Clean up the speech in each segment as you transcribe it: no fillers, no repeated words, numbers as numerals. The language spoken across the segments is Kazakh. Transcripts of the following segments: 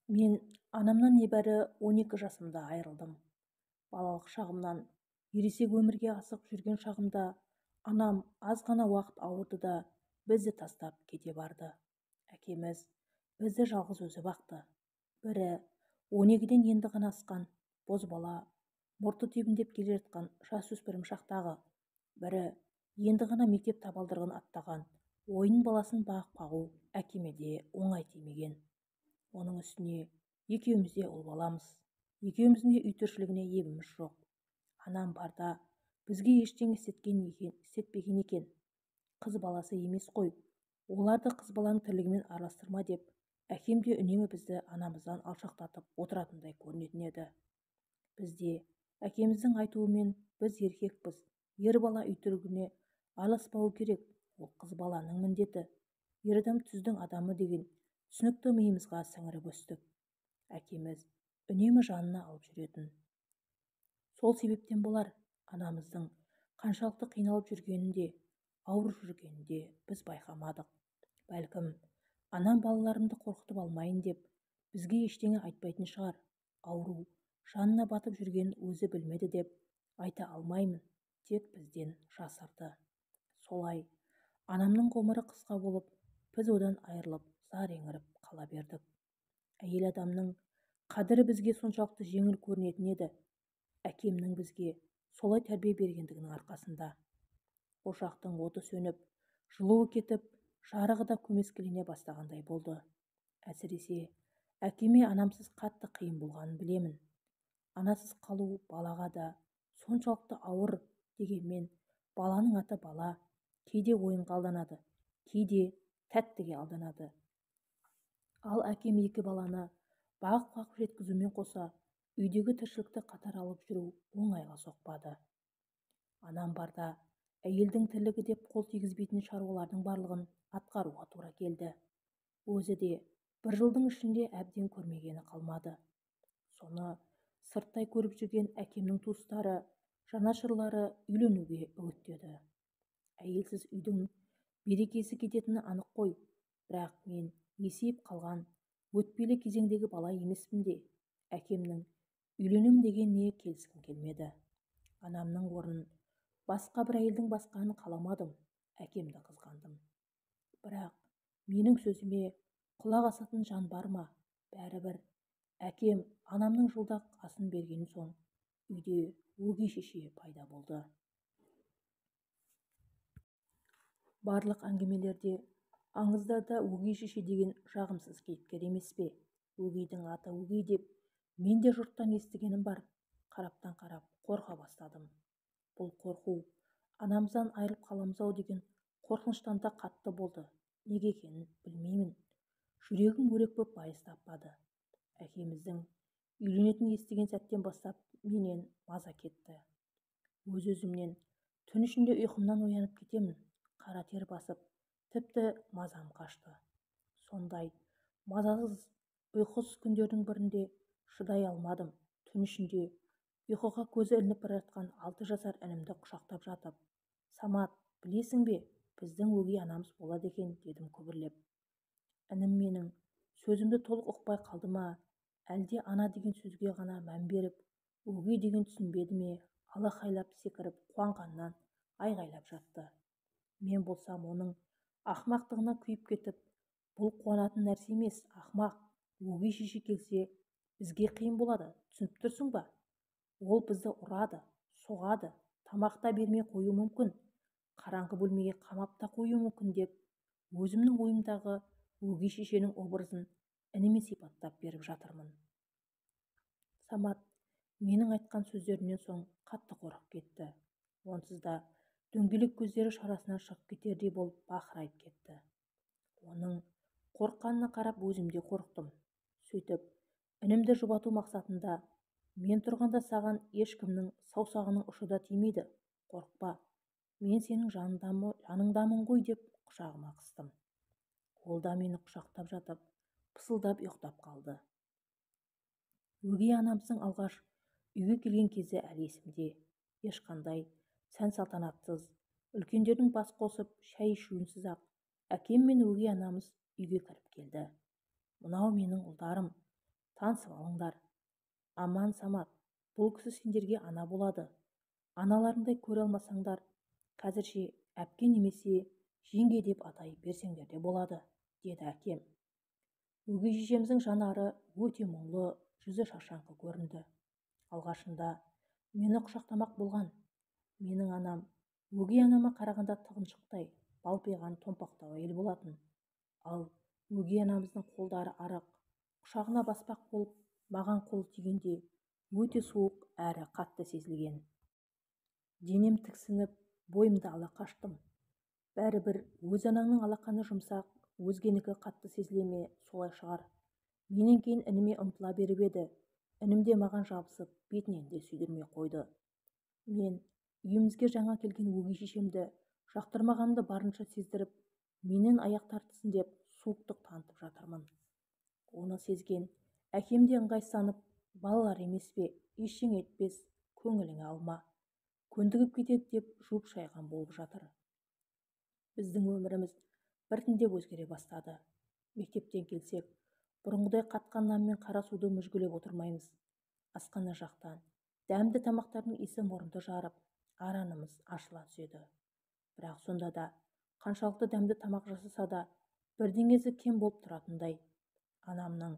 Мен анамнан небәрі 12 жасымда айырылдым. Балалық шағымнан ересек өмірге асығып жүрген шағымда анам аз ғана уақыт ауырды да бізді тастап кете барды. Әкеміз бізді жалғыз өзі бақты. Бірі 12-ден енді ғана асқан бозбала, мұрты тебіндеп келе жатқан жасөспірім шақтағы, бірі енді ғана мектеп табалдырығын аттаған ойын баласын бағып-қағу әкеме де оңай тимеген. Оның үстіне екеуміз де ұл баламыз. Екеуміздің де үй тіршілігіне ебіміз жоқ. Анам барда бізге ештеңе істетпеген екен. Қыз баласы емес қой, оларды қыз баланың тірлігімен араластырма деп әкем де үнемі бізді анамыздан алшақтатып отыратындай көрінетін еді. Бізде әкеміздің айтуымен біз еркекпіз, ер бала үй тірлігіне араласпауы керек, ол қыз баланың міндеті, ер адам түздің адамы деген түсінікті миымызға сіңіріп өстік. Әкеміз үнемі жанына алып жүретін. Сол себептен болар, анамыздың қаншалықты қиналып жүргенін де, ауырып жүргенін де біз байқамадық. Бәлкім, анам балаларымды қорқытып алмайын деп бізге ештеңе айтпайтын шығар. Ауру жанына батып жүргенін өзі білмеді деп айта алмаймын, тек бізден жасырды. Солай анамның ғұмыры қысқа болып, біз одан айырылып, зар еңіріп қала бердік. Әйел адамның қадірі бізге соншалықты жеңіл көрінетін еді. Әкемнің бізге солай тәрбие бергендігінің арқасында. Ошақтың оты сөніп, жылуы кетіп, жарығы да көмескілене бастағандай болды. Әсіресе әкеме анамсыз қатты қиын болғанын білемін. Анасыз қалу балаға да соншалықты ауыр дегенмен, баланың аты бала, кейде ойынға алданады, кейде тәттіге алданады. Ал әкем екі баланы бағып-қағып жеткізумен қоса, үйдегі тіршілікті қатар алып жүру оңайға соқпады. Анам барда әйелдің тірлігі деп қол тигізбейтін шаруалардың барлығын атқаруға тура келді. Өзі де бір жылдың ішінде әбден көрмегені қалмады. Соны сырттай көріп жүрген әкемнің туыстары, жанашырлары үйленуге үгіттеді. Әйелсіз үйдің берекесі кететіні анық қой, бірақ мен есейіп қалған өтпелі кезеңдегі бала емеспін де, әкемнің үйленем дегеніне келіскім келмеді. Анамның орнын басқа бір әйелдің басқанын қаламадым, әкемді қызғандым. Бірақ менің сөзіме құлақ асатын жан бар ма? Бәрібір әкем анамның жылдақ асын берген соң үйде өгей шеше пайда болды. Барлық әңгімелерде, аңыздарда өгей шеше деген жағымсыз кейіпкер емес пе? Өгейдің аты өгей деп мен де жұрттан естігенім бар. Қараптан қарап қорқа бастадым. Бұл қорқу анамыздан айырылып қаламыз-ау деген қорқыныштан да қатты болды. Неге екенін білмеймін. Жүрегім өрекпіп байыз таппады. Әкеміздің үйленетінін естіген сәттен бастап менен маза кетті. Өз-өзімнен түн ішінде ұйқымнан оянып кетемін. Қара тер басып, тіпті мазам қашты. Сондай мазасыз, ұйқысыз күндердің бірінде шыдай алмадым. Түн ішінде ұйқыға көзі ілініп бара жатқан 6 жасар інімді құшақтап жатып, «Самат, білесің бе, біздің өгей анамыз болады екен», дедім күбірлеп. Інім менің сөзімді толық ұқпай қалды ма, әлде ана деген сөзге ғана мән беріп, өгей деген түсінбеді ме, алақайлап секіріп, қуанғаннан айғайлап жатты. Мен болсам оның ақмақтығына күйіп кетіп, бұл қуанатын нәрсе емес, ақмақ, өгей шеше келсе бізге қиын болады, түсініп тұрсың ба? Ол бізді ұрады, соғады, тамақ та бермей қоюы мүмкін, қараңғы бөлмеге қамап та қоюы мүмкін деп, өзімнің ойымдағы өгей шешенің образын ініме сипаттап беріп жатырмын. Самат менің айтқан сөздерімнен соң қатты қорқып кетті. Онсыз да дөңгелек көздері шарасынан шығып кетердей болып бақырайып кетті. Оның қорыққанына қарап өзім де қорықтым. Сөйтіп, інімді жұбату мақсатында, мен тұрғанда саған ешкімнің саусағының ұшы да тимейді, қорықпа, мен сенің жаныңдамын ғой деп құшағыма қыстым. Ол да мені құшақтап жатып, пысылдап ұйықтап қалды. Өгей анамыздың алғаш үйге келген кезі әлі есімде. Ешқандай сән салтанатсыз, үлкендердің бас қосып шай ішуінсіз ақ әкем мен өгей анамыз үйге кіріп келді. Мынау менің ұлдарым, Танысып алыңдар. Аман, Самат, бұл кісі сендерге ана болады. Аналарыңдай көре алмасаңдар, қазірше әпке немесе жеңге деп атай берсеңдер де болады, деді әкем. Өгей шешеміздің жанары өте мұңлы, жүзі шаршаңқы көрінді. Алғашында мені құшақтамақ болған. Менің анам өгей анама қарағанда тығыншықтай, балпиған томпақтау әйел болатын. Ал өгей анамыздың қолдары арық, құшағына баспақ болып маған қол тигенде өте суық әрі қатты сезілген. Денем тіксініп, бойымды ала қаштым. Бәрібір өз анаңның алақаны жұмсақ, өзгенікі қатты сезіле ме, солай шығар. Менен кейін ініме ұмтыла беріп еді, інім де маған жабысып, бетінен де сүйдірмей қойды. Мен үйімізге жаңа келген өгей шешемді жақтырмағанымды барынша сездіріп, менен аяқ тартсын деп суықтық танытып жатырмын. Оны сезген әкем де ыңғайсызданып, балалар емес пе, ештеңе етпес, көңіліңе алма, көндігіп кетеді деп жуып шайған болып жатыр. Біздің өміріміз біртіндеп өзгере бастады. Мектептен келсек, бұрынғыдай қатқан нан мен қара суды мүжгілеп отырмаймыз. Асхана жақтан дәмді тамақтардың иісі мұрынды жарып, аранымыз ашыла түседі. Бірақ сонда да қаншалықты дәмді тамақ жасаса да бірдеңесі кем болып тұратындай. Анамның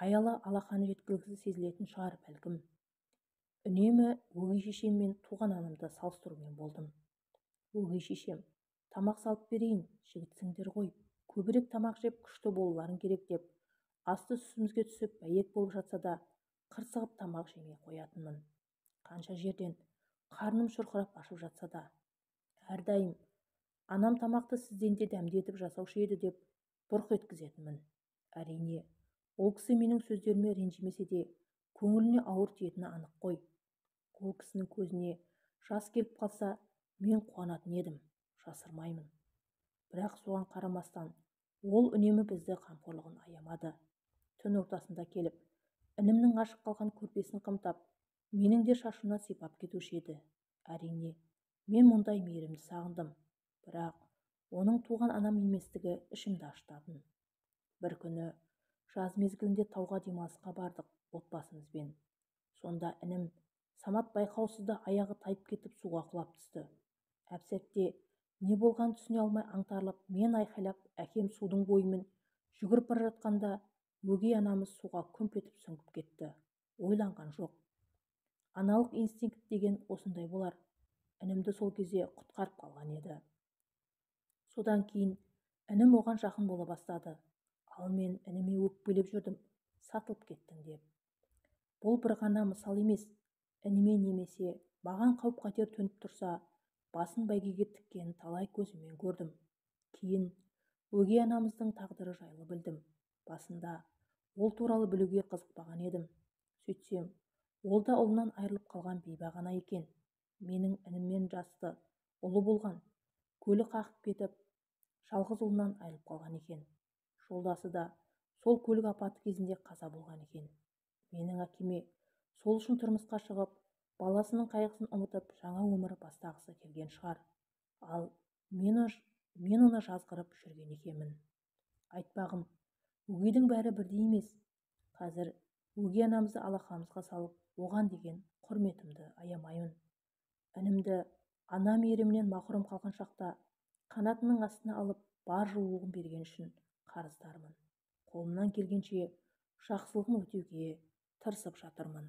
аялы алақаны жеткіліксіз сезілетін шығар бәлкім. Үнемі өгей шешем мен туған анамды салыстырумен болдым. Өгей шешем, тамақ салып берейін, жігітсіңдер ғой, көбірек тамақ жеп күшті болуларың керек деп, асты үстімізге түсіп бәйек болып жатса да, қырсығып тамақ жемей қоятынмын. Қанша жерден қарным шұрқырап ашып жатса да, әрдайым анам тамақты сізден де дәмді етіп жасаушы еді деп бұрқ еткізетінмін. Әрине, ол кісі менің сөздеріме ренжімесе де, көңіліне ауыр тиетіні анық қой. Ол кісінің көзіне жас келіп қалса, мен қуанатын едім, жасырмаймын. Бірақ соған қарамастан, ол үнемі бізді қамқорлығын аямады. Түн ортасында келіп, інімнің ашық қалған көрпесін қымтап, менің де шашымнан сипап кетуші еді. Әрине, мен мұндай мейірімді сағындым, бірақ оның туған анам еместігі ішімді ашытатын. Бір күні жаз мезгілінде тауға демалысқа бардық отбасымызбен. Сонда інім Самат байқаусызда аяғы тайып кетіп суға құлап түсті. Әп-сәтте не болғанын түсіне алмай аңтарылып, мен айқайлап, әкем судың бойымен жүгіріп бара жатқанда өгей анамыз суға күмп етіп сүңгіп кетті. Ойланған жоқ. Аналық инстинкт деген осындай болар. Інімді сол кезде құтқарып қалған еді. Содан кейін інім оған жақын бола бастады. Ал мен ініме өкпелеп жүрдім, сатылып кеттің деп. Бұл бір ғана мысал емес. Ініме немесе маған қауіп-қатер төніп тұрса, басын бәйгеге тіккенін талай көзіммен көрдім. Кейін өгей анамыздың тағдыры жайлы білдім. Басында ол туралы білуге қызықпаған едім. Сөйтсем, ол да ұлынан айырылып қалған бейбақ ана екен. Менің ініммен жасты ұлы болған, көлі қағып кетіп, жалғыз ұлынан айырылып қалған екен. Жолдасы да сол көлік апаты кезінде қаза болған екен. Менің әкеме сол үшін тұрмысқа шығып, баласының қайғысын ұмытып, жаңа өмір бастағысы келген шығар. Ал мен оны жазғырып жүрген екенмін. Айтпағым, өгейдің бәрі бірдей емес. Қазір өгей анамызды алақанымызға салып, оған деген құрметімді аямаймын. Інімді ана мейірімінен мақұрым қалған шақта қанатының астына алып, бар жылулығын берген үшін қарыздармын. Қолымнан келгенше жақсылығын өтеуге тырысып жатырмын.